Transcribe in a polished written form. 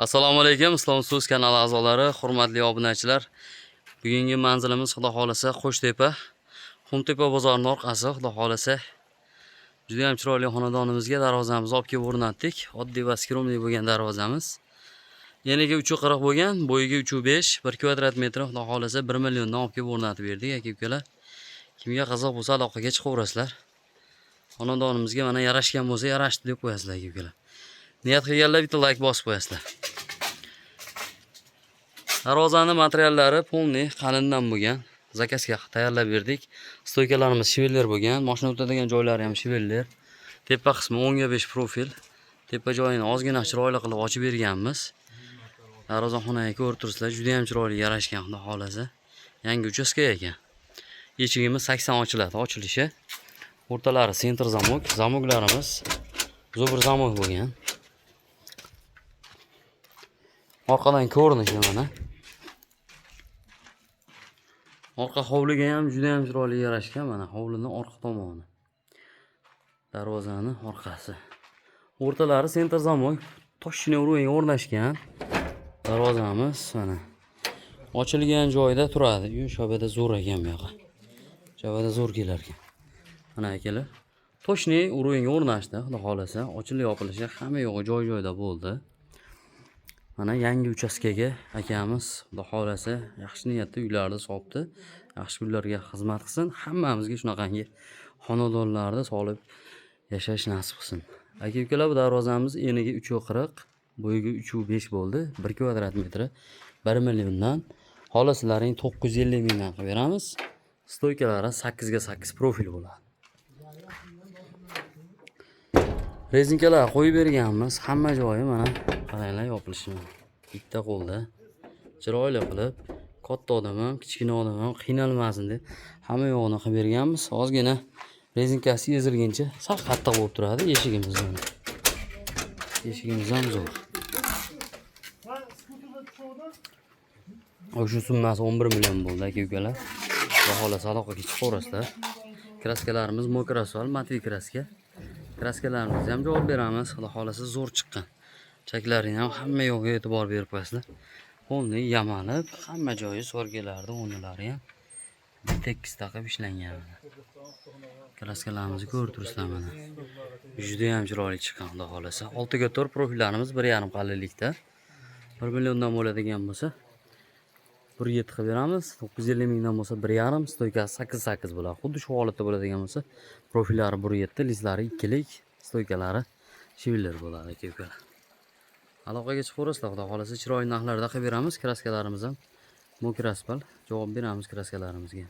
Assalomu alaykum, Islom So'z kanali a'zolari, hurmatli obunachilar. Bugungi manzilimiz, Xudo xolasa, Qo'shtepa, Xumtepa bozorining orqasi, Xudo xolasa. Juda ham chiroyli xonadonimizga darvozamizni olib kelib o'rnatdik. Oddiy va skromli bo'lgan darvozamiz. Eniga 3.40 bo'lgan, bo'yiga 3.5, 1 kvadrat metr, Xudo xolasa, 1 milliondan olib kelib o'rnatib berdik, aka ukalar. Kimga qiziq bo'lsa, aloqaga chiqaverasizlar. Xonadonimizga mana yarashgan bo'lsa, yarashdi deb qo'yasizlar, aka ukalar. Niyat qilganlar bitta like bosib qo'yasizlar. Darvozani materiallari полный qalindan bo'lgan. Заказ ga tayyorlab berdik. Стойка larimiz швеллер bo'lgan, mashina o'tadigan joylari ham швеллер. Tepa qismi 10 ga 5 profil. Tepa joyini ozgina chiroyli qilib ochib berganmiz. Darvozaxonaga ko'rib turibsizlar, juda ham chiroyli yarashgan, Xudo xolasa. Yangi uchastka ekan. Eshigimiz 80 ochiladi, ochilishi. O'rtalari центр замок, замок larimiz зубр замок bo'lgan. Orqadan ko'rinishi mana. Orqa hovliga ham juda ham chiroyli yarashgan, mana hovlini orqa tomoni. Darvozani orqasi. O'rtalari центр замок, точный уровень ga o'rnashgan. Darvozamiz mana. Ochilgan joyda turadi. Yu shabada zo'r ekan bu yoqqa. Shabada zo'r kelar ekan. Mana, akalar. Точный уровень ga o'rnashdi, Xudo xolasa. Ochilib yopilishi hamma yo'g'i joy-joyida bo'ldi. Mana yangi uchastkaga akamiz, Xudo xolasa, yaxshi niyatda uylarni solibdi. Yaxshi uylarga xizmat qilsin. Hammamizga shunaqangi xonadonlarda solib yashash nasib qilsin. Aka ukalar, bu darvozamiz eniga 3.40, bo'yiga 3.5 bo'ldi. 1 kvadrat metri 1 milliondan. Xolasalaring 950 mingdan qilib beramiz. Стойка lari 8 ga 8 profil bo'ladi. Резинка lar qo'yib berganmiz. Hamma joyi mana, qaranglar yopilishini. Bitta qo'lda chiroyli qilib, katta odam ham, kichkina odam ham qiynalmasin deb hamma yo'g'ini qilib berganmiz. Ozgina резинка si ezilguncha sal qattiq bo'lib turadi eshigimiz mana. Eshigimiz ham zo'r. O'sha summasi 11 million bo'ldi, aka ukalar. Xudo xolasa, aloqaga chiqaverasizlar. Краска larimiz мокрый асфальт, матовый краска. Краска larimizga ham javob beramiz. Xudo xolasa, zo'r chiqqan. Chaklarini ham hamma yo'g'iga e'tibor berib qo'yasizlar. Полный yamalib, hamma joyi сварка lardi, o'rnilari ham tekis qilib ishlangan. Краска larimizni ko'rib turibsizlar mana. Juda ham chiroyli chiqqan, Xudo xolasa. 6 ga 4 profillarimiz 1.5 qalinlikda. 1 milliondan bo'ladigan bo'lsa, 1.7 qilib beramiz. 950 mingdan bo'lsa 1.5, стойка si 8 8 bo'ladi. Xuddi shu holatda bo'ladigan bo'lsa, profillari 1.7, list lari ikkilik, стойка lari швеллер bo'ladi, aka ukalar. Aloqaga chiqaverasizlar, Xudo xolasa, chiroyli narxlarda qilib beramiz. Краска larimiz ham мокрый асфальт, javob beramiz краска larimizga.